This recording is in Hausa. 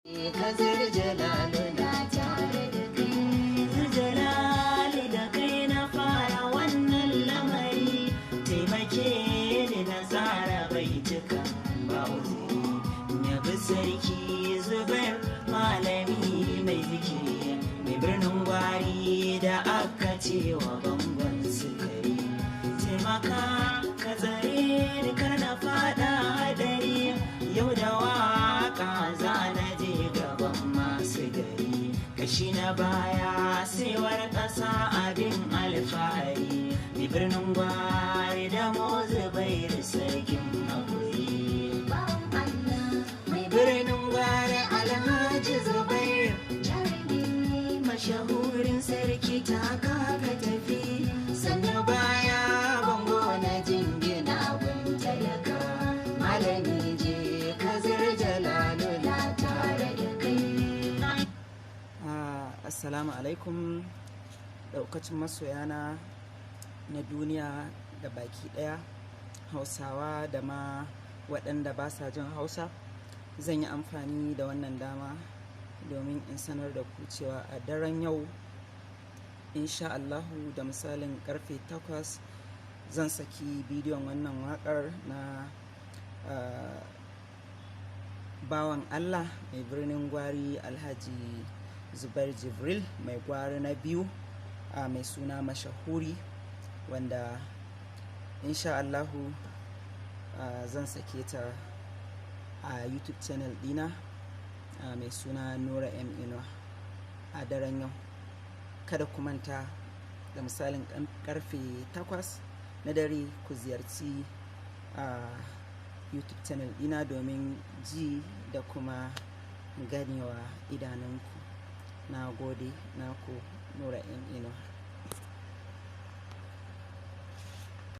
Kazir Jalalu na tare da kai. Jalali da kai na fara wannan lamari, taimake ni na tsara baituka ba uzuri. Yabi sarki Zubair, malami mai zikiri, mai birnin gwari da aka cewa bangon sukari. Taimaka ka tsare ni, kar na fada hadari. Yau da waka za na je gaban masu gari, kashi na baya saiwar ƙasa abin alfahari, mai birnin gwari da mo Zubairu, sarkin haƙuri. Bawan Allah mai birnin gwari, Alhaji Zubair, jarumi, mashahurin sarki, ta ka tafi sannu baya bango na jingina gun talaka. Malami je kazir Jalalu na tare da kai. Assalamu alaikum daukacin masoyana na duniya da baki daya, Hausawa da ma waɗanda ba sa jin Hausa. Zan yi amfani da wannan dama domin in sanar da ku cewa a daren yau, insha Allahu, da misalin karfe 8 zan saki bidiyon wannan wakar na bawan Allah mai birnin gwari, Alhaji Zubair Jibril mai gwari na biyu, mai suna Mashahuri, wanda insha Allahu zan sake ta a YouTube channel dina mai suna Nura M Inuwa a daren yau. Kada ku manta, da misalin karfe 8 na dare ku ziyarci a YouTube channel dina domin ji da kuma ganewa idanunku. Na gode, naku Nura M Inuwa.